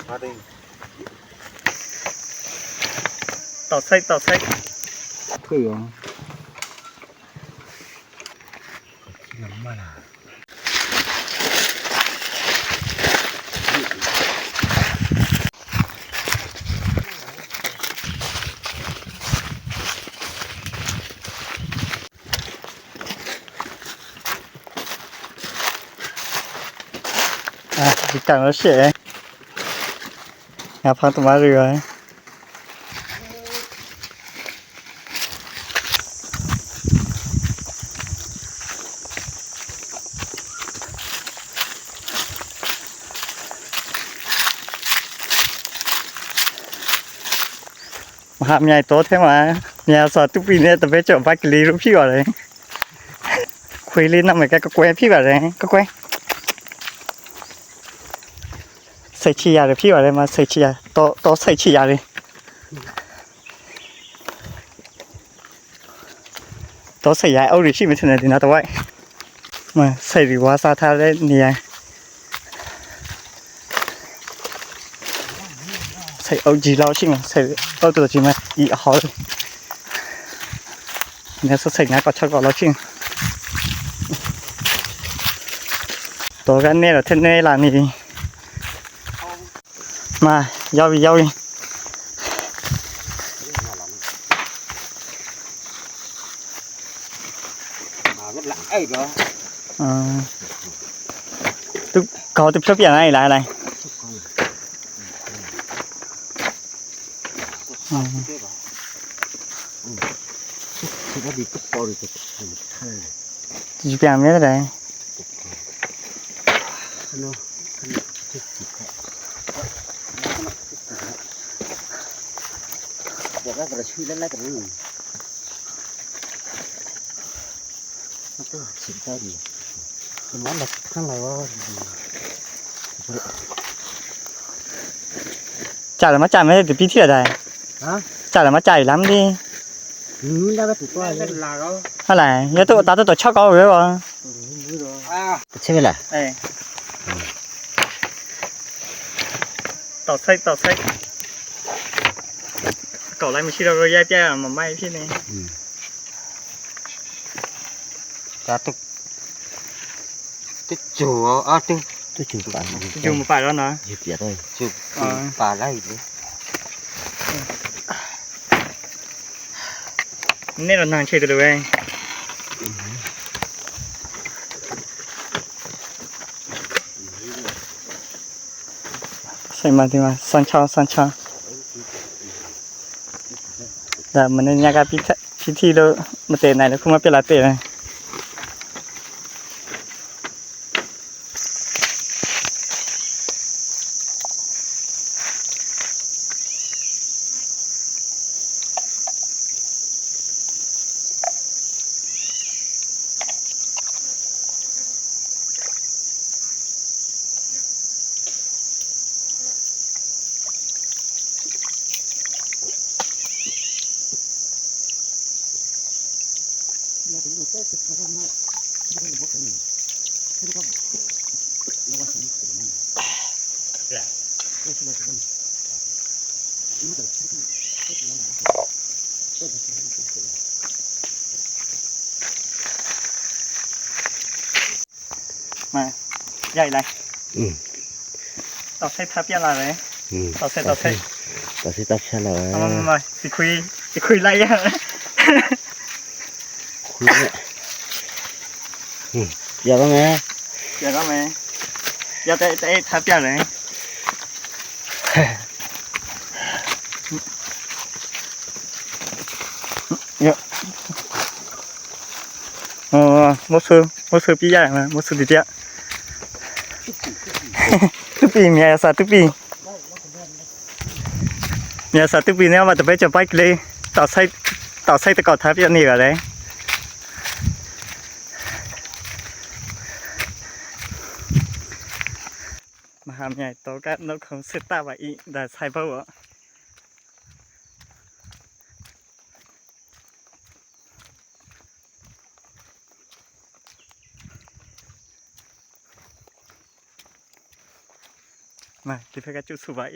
ເຕົາໃສ່ ເຕົາໃສ່ ເຜືອງ ອ່ະ ຕິດກັນແລ້ວເສຍ ຫາພັງຕົວມາເລື້ອຍ. ມາຫາແມ່ໃຫຍ່ໂຕແທ້ຫວາ ແມ່ສອນຕຸປີນີ້ຕະເປຈອບບາກກິລີລູກພີ່ວ່າເລີຍ ຄຸຍຫຼິ້ນນຳແມ່ກະກະແກວພີ່ວ່າເລີຍ ກະແກວ ໃສ່ຂີ້ຢາເລີຍພີ່ວ່າເລີຍ ມາໃສ່ຂີ້ຢາ ໂຕ ໂຕໃສ່ຂີ້ຢາເລີຍ. ໂຕໃສ່ຢາເອົາດີຊິ ມີເທົ່ານັ້ນດີນະ ຕະໄວ້ ມາໃສ່ດີວ່າສາທາໄດ້ນີ້ ໃສ່ເອົາຈີລາວຊິ ມາໃສ່ເອົາໂຕຈີມາອີກເອົາ ແນວໃສ່ງາກໍຊັກກໍລາວຊິ ໂຕກັນແນ່ລະ ແທ້ແນ່ລະນີ້. ມາ ຢາວອີກ ຢາວອີກ ອ່າ ຕຶກ ເຂົາຕຶກເພຍນະ ຫຼາຍ ຫຼາຍ ອ່າ ຊິປຽນແມ່ນໃດ? ຈັດລະມາຈ່າຍແມ່ນແຕ່ປີທີ່ລະໄດ້ ຮະ ຈັດລະມາຈ່າຍລຳດີ ອືມ ໄດ້ໄປຕິດຕົວເລີຍ ຫັ້ນແຫຼະ ຢ່າຕົວຕາຕົວເຊົາເຂົາເລີຍບໍ່ ໃຊ່ໄໝລະ ເອີ ເຕົາໃສ່ ເຕົາໃສ່ ເກົາໄລ່ມາຊິ ເຮົາຍ້າຍແກ້ມາໃໝ່ພີ້ນີ້ ອືມ ຕາຕົກ ຕຶກຈູເອົາ ຕຶກ ຕຶກຈູປາ ຈູມາປາແລ້ວນະ ເຮັດປຽກເລີຍ ຈູ ອໍ ປາໄລ່ເລີຍ ນີ້ລະນັ່ງເຊັດເລີຍ ໃສ່ມາ ມາ ສັນເຊົາ ສັນເຊົາ ແລ້ວມັນຍາກາ ພິທີໂລ ມາເຕະໄນ ແລ້ວຄືມາເປັນລາເຕະໄນ. ມາ ໃຫຍ່ຫຼາຍ ອືມ ເຕົາໃສ່ທາປຽນລາເລີຍ ອືມ ເຕົາໃສ່ ເຕົາໃສ່ ເຕົາໃສ່ ເຕົາໃສ່ລາ ມາ ມາ ຊິຄຸຍ ຊິຄຸຍໄລ່ ຄຸຍແຫຼະ ອືມ ຢາກແມ່ ຢາກແມ່ ຢາກແຕ່ ແຕ່ທາປຽນເລີຍ. ເຍາະ ເອີ ບໍ່ຊື່ ບໍ່ຊື່ປີໃຫຍ່ນະ ບໍ່ຊື່ຕິເຕຍ ຕຸປີ ເມຍສາຕຸປີ ເມຍສາຕຸປີແນວວ່າຈະໄປຈະໄປເລີຍ ເຕົາໃສ່ ເຕົາໃສ່ແຕ່ເກົ່າທາປຽນນີ້ລະເດ້ ມະຫາໃຫຍ່ໂຕກະນົກຂອງເຊຕາວາອີ ດາໄຊເບີ. ມາ ທີ່ເພິ່ນກະຈຸດສູບໄວ້